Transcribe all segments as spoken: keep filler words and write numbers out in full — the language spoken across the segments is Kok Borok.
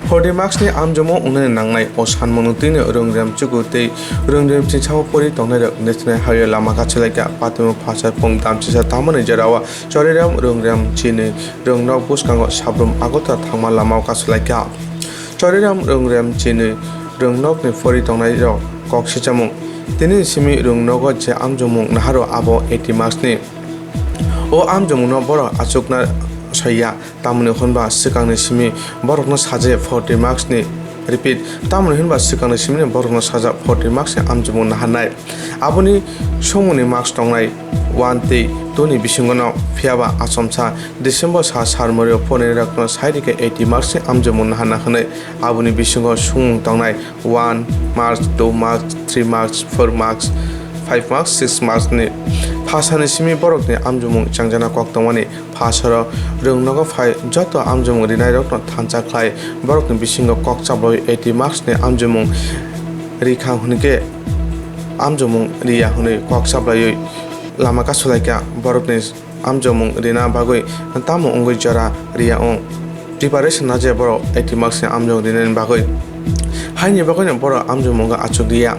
Forty marks ni amjomung wngnani nangnai o sanmungno tini Rwngrem chuku tei Rwngrem chinsao pori tongnairok National Highway lama kachilaikha. Patimo phasar phung damchisa tamani jorao Choriram Rwngrem chini rwngnok bwskango sabrum Agartala thangma lamao kachilaikha. Choriram Rwngrem chini rwngnokni pori tongnairok kok sichamung. Tini simi rwngnogo je amjomung naharo abo eighty marks ni. O amjomungno borok achukna soiya. Tamoni hwnba swkangni simi borokno sajak forty marks ni, repeat, tamoni hwnba swkangni simini borokno sajak forty marks ni amjomung naharnai. Aboni songmungni marks tongnai one tei two ni bisingono, phiyaba achomsa December sa sarmari o phonairokno sai rikha eighty marks ni amjomung naharna hwnwi. Aboni bisingo songmung tongnai one marks, two marks, three marks, four marks, five marks, six marks ni. Phasani simi borokni amjomung changjana kok tongmani. Phasaro rwngnogo phai joto amjomung rinairokno thansa khlai borokni bisingo kok chaplaiwi eighty marks ni amjomung rikha hwnkhe amjomung riya hwnwi kok chaplaiwi lama kasulaikha. Borokni amjomung rina bagwi tamo wngwi jora riya wng. Preparation na je borok eighty marks ni amjomung rinani bagwi, haini bagwino borok amjomungo achuk riya.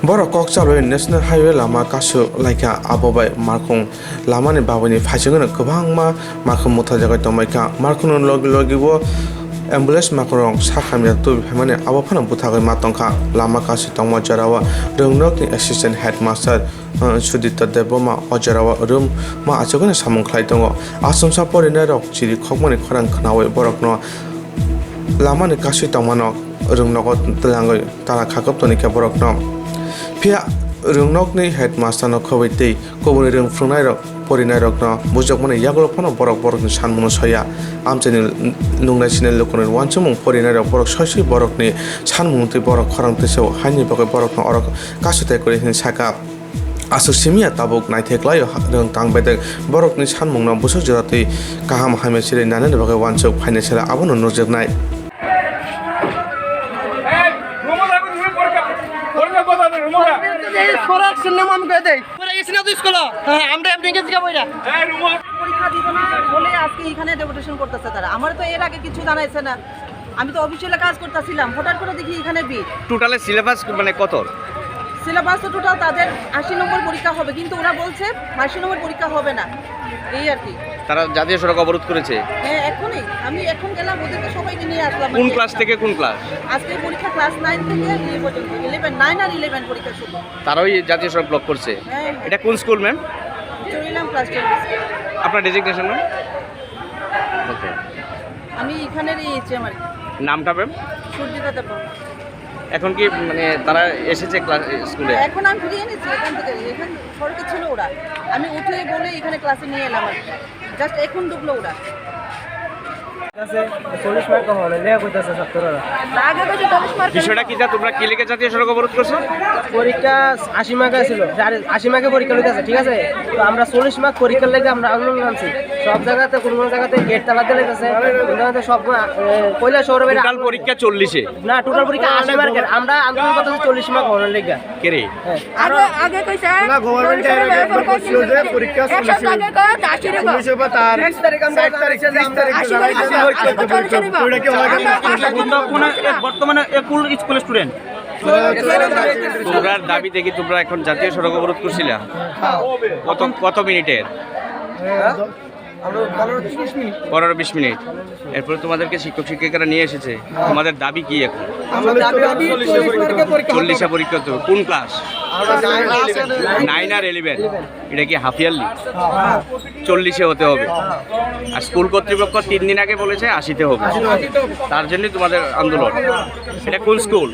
Borok kok chaplaiwi National Highway lama kasu laikha, abo bai Markhung lamani babini phaichingno kwbangma markhung mwthajagwi tongbaikha. Markhungno logi logi bo ambulance markhungrok sak hamya tubui phaimani abo phano bwthagwi ma tongkha. Lama kasu tongma jorao rwngnokni assistant headmaster, uh, Sudipta Debbarma o jorao rwma achugwi samung khlai tongo. Achomsa porinairok chiri khokmani khorang khnaui borokno lamani kasui tongmano rwngnogo twlangwi tara khakop tonikha borokno. Phiya rwngnokni headmasterno khobwi tei kubuni rwng phrwngnairok porinairokno bujokmani yagulo phano borok borokni sanmungno soya. Amchaini nungnai sinai lukurokni uansukmung porinairok borok soi soi borokni sanmung tei borok khorang twisao haini bagwi borokno oro kasu tai kwrwi hwnwi saka. Aswk simiya tabuk naithek laio ha-, rwng tang bedek borokni sanmungno bwswk jora twi kaham hamya chiri nanani bagwi uansuk phainai sara abono nukjaknai. পড়া শুনলাম আমি কয়ে দেই। পড়ে গেছি না তুই স্কুলে? হ্যাঁ, আমরা এমনি গেছি বইটা। পরীক্ষা দিব না বলে আজকে এখানে ডেপুটেশন করতেছে তারা। আমার তো এর আগে কিছু জানাইছে না। আমি তো অফিসিয়ালি কাজ করতেছিলাম, হঠাৎ করে দেখি এখানে ভিড়। টোটালে সিলেবাস মানে কত? সিলেবাস তো টোটাল তাদের আশি নম্বর পরীক্ষা হবে, কিন্তু ওরা বলছে আশি নম্বর পরীক্ষা হবে না, এই আর কি। তারা জাতীয় সড়ক অবরোধ করেছে। হ্যাঁ, এখনই আমি এখন গেলাম, ওদেরকে সবাইকে নিয়ে আসলাম। কোন ক্লাস থেকে কোন ক্লাস? আজকে পরীক্ষা ক্লাস নাইন থেকে ইয়ে পর্যন্ত, ইলেভেন, নাইন আর ইলেভেন পরীক্ষা শুরু। তারাও এই জাতীয় সড়ক ব্লক করছে। হ্যাঁ, হ্যাঁ। এটা কোন স্কুল, ম্যাম? চুরিলাম ক্লাস টুয়েলভ স্কুল। আপনার ডেজিগনেশন, ম্যাম? ওকে। আমি এখানের এই এইচএম আর কি। নামটা, ম্যাম? সুরজিতা দেববর্মা। এখন কি মানে তারা এসেছে ক্লাস, স্কুলে? এখন আমি ফিরিয়ে এনেছি এখান থেকে, এখানে সড়কে ছিল ওরা। আমি উঠে বলে এখানে ক্লাসে নিয়ে এলাম আর কি। জাস্ট এখন ঢুকলো ওরা। আছে, চল্লিশ মার্ক হলে লেখা কইতাছে ছাত্ররা। আগে কইছে চল্লিশ মার্ক। বিষয়টা কি, যা তোমরা কি লিখে জাতীয় সড়ক অবরোধ করছো? পরীক্ষা আশি মার্ক ছিল, আর আশি মার্কে পরীক্ষা লইতেছে, ঠিক আছে? তো আমরা চল্লিশ মার্ক পরীক্ষার লেগে আমরা আন্দোলন আনছি। সব জায়গাতে, কোনো কোনো জায়গাতে গেট তালা দিলে গেছে, কোনো জায়গাতে সব, এ, কৈলাসহর বাইরে টোটাল পরীক্ষা চল্লিশে? না, টোটাল পরীক্ষা আশি মার্কের। আমরা আন্দোলন করতেছি চল্লিশ মার্ক হওয়ার লেগে। কে রে? হ্যাঁ। আরো আগে কইছে, না, গভর্নমেন্ট এর আগে একবার করছিল যে পরীক্ষা একশো চল্লিশে। আগে কয় চারশো টাকা। চল্লিশে বা তার ত্রিশ তারিখ আমরা ষাট তারিখ, জানাইছি যে ত্রিশ তারিখ আমরা জানাইছি যে আশি তারিখ, ওইটা কি ওনাকে আশি তারিখ। তোমরা কোন এক, বর্তমানে এক কোন স্কুলের স্টুডেন্ট? তোমরার দাবি দেখি তোমরা এখন জাতীয় সড়ক অবরোধ করছিলা? কত, কত মিনিটের? হ্যাঁ? আমরা পনেরো বিশ মিনিট। পনেরো বিশ মিনিট। এরপরে তোমাদেরকে শিক্ষক শিক্ষিকারা নিয়ে এসেছে। তোমাদের দাবি কি এখন? আমার দাবি, আমি চল্লিশে পরীক্ষা। চল্লিশে পরীক্ষা হতে হবে। কোন ক্লাস? আমরা নাইন ক্লাসে। নাইন আর ইলেভেন। এটা কি হাফ ইয়ারলি? হ্যাঁ। চল্লিশে হতে হবে। আর স্কুল কর্তৃপক্ষ তিন দিন আগে বলেছে আশিতে হবে। তার জন্যই তোমাদের আন্দোলন। এটা কোন স্কুল?